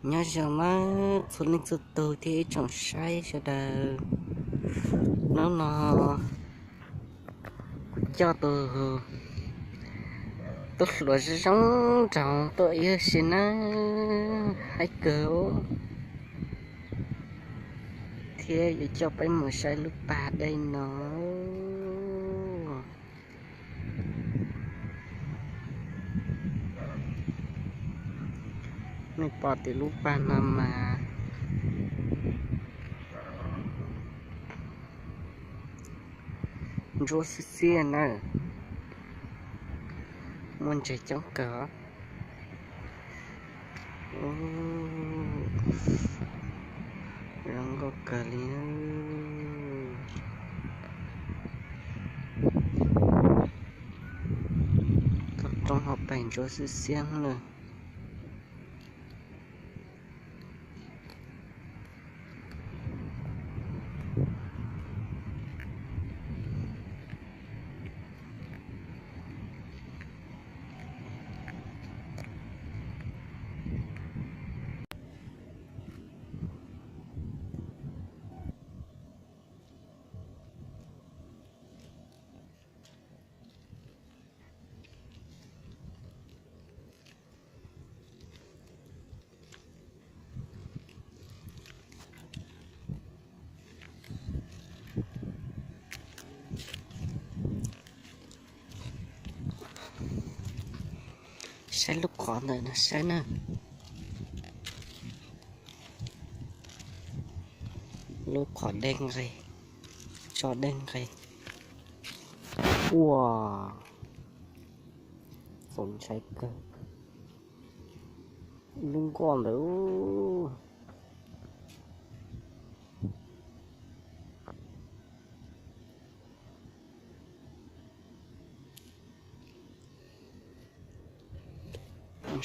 Nyob zoo nawb txhua leej txhua tus thiab ib tsoom saib sawv daws. Hnub no kuv coj tus tub hluas zoo zoo nraug tuaj ib si nawb, haib kawg thiab yuav coj peb mus saib lub pas dej no. Nej pom tim lub pas no mas ntsuab xiab xiab na, muaj ntses coob kawg. Zoo nkauj kawg li. Toj roob hauv pes ntsuab xiab xiab na. Saib lub qhov ntawm no saib na. Lub qhov dej nqes, tso dej nqes. Ua, txaus ntshai kawg. Lub nkoj ntawd.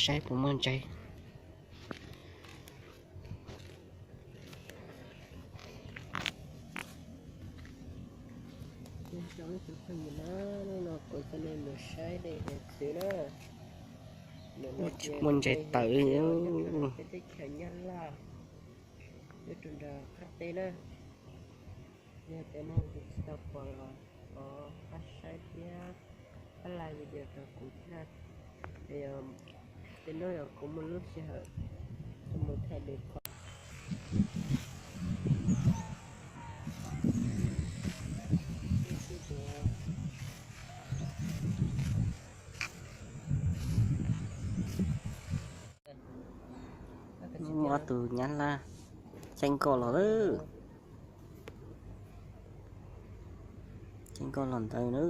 Saib puas muaj ntses. Hnub no kuv coj nej mus saib dej hiav txwv na. Muaj ntses tawm li. Peb teb chaws Nyab Laj, nyob rau nram qab teb na. Yog tias nej tsis tau pom los thov pab saib thiab pab like video rau kuv thiab. Tej no yog kuv muaj lub sij hawm kuv mus thaij dej qhov. Muaj ob tug Nyab Laj cheeb nkoj los lawm. Cheeb nkoj los ntawd na.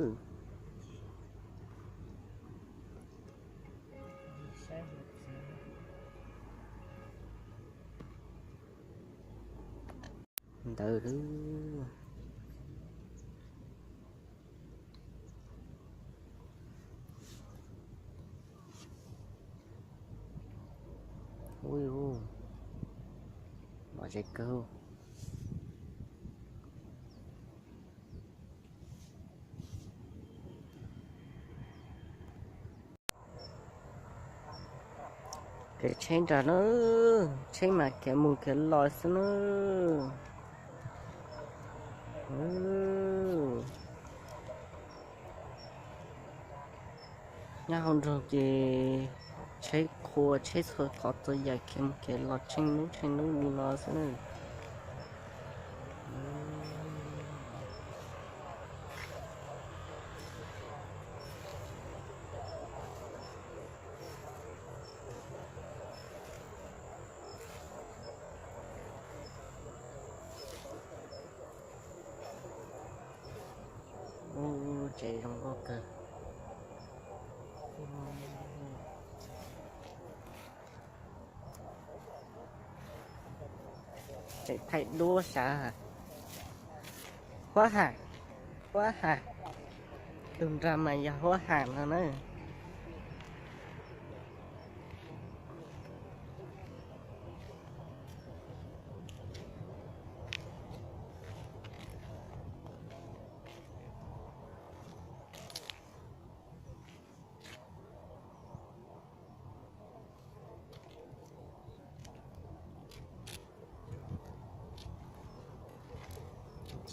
Ntawd. Ui, lom zem kawg. Kev tsheb nrag na, tsheb mas kev mus kev los xwb na. Nyob hauv nroog ces tsheb qhua tsheb txhua qhov txhua yam kev mus kev los tsheej hnub tsheej hnub li no xwb na. Ub, tsev zoo nkauj kawg. Tseem thaij duab sav. Huab ham, huab ham. Tus nrag mas yog huab ham no na.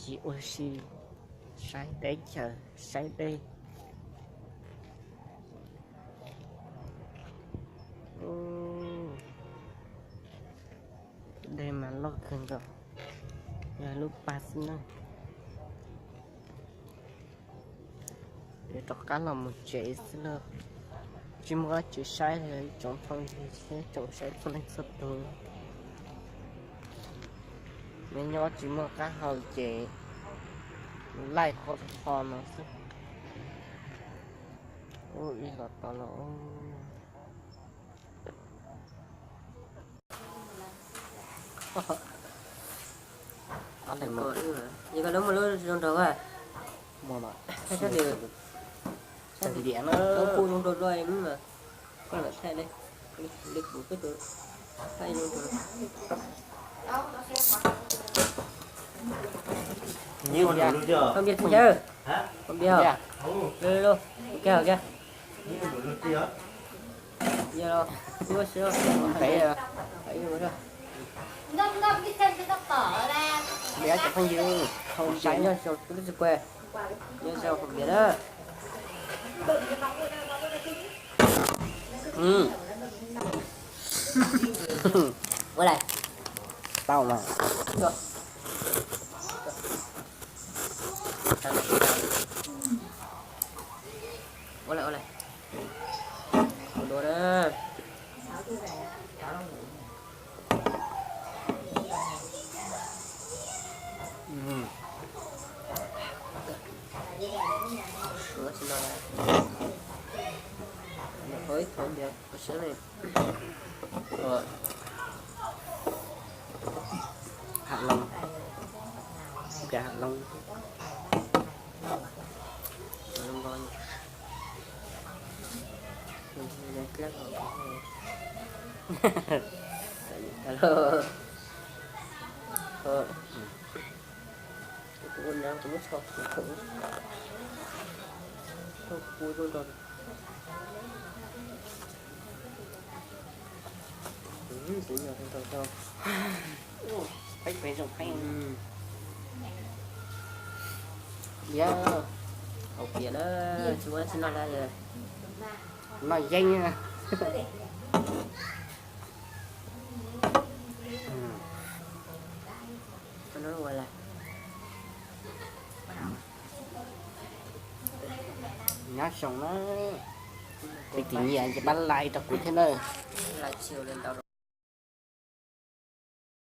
Ua si saib teb chaws, saib dej. Ub, dej mas loj kawg nkaus, yog lub pag xwb na. Yuav rov qab los mus tsev xwb lauj. Tsis muaj dab tsi saib li, tsoom phooj ywg thiab tsoom saib txhua leej txhua tus. Nyob nyob tsis muaj qab hau ces laij qhov qhov no xwb. Ub, ib los tau los. Yog koj lub muaj lub zoo nraug a. Muaj mas. Saib sab tias, saib tias kuj zoo nraug dua mas koj lam thaij li. Li kuv peb tus thaij zoo nraug. Koj npias tsis yawg? Koj npias? Koj npias? Koj npias? Yog los, ua si los, pem, pem. Npias cov phooj ywg, hau npias nyob zoo lub txiv kuas, nyob zoo hau npias na. Ua li. Tau mas. Ua li, ua li. Ua dua na. Hab Loo, Hab Loo. Peb peb zoo peb. Yog, hau pias na, tsis muaj dab tsi noj li. Noj yeeb na. Nyob zoo na, leej twg nyiam ces pab like rau kuv thiab na.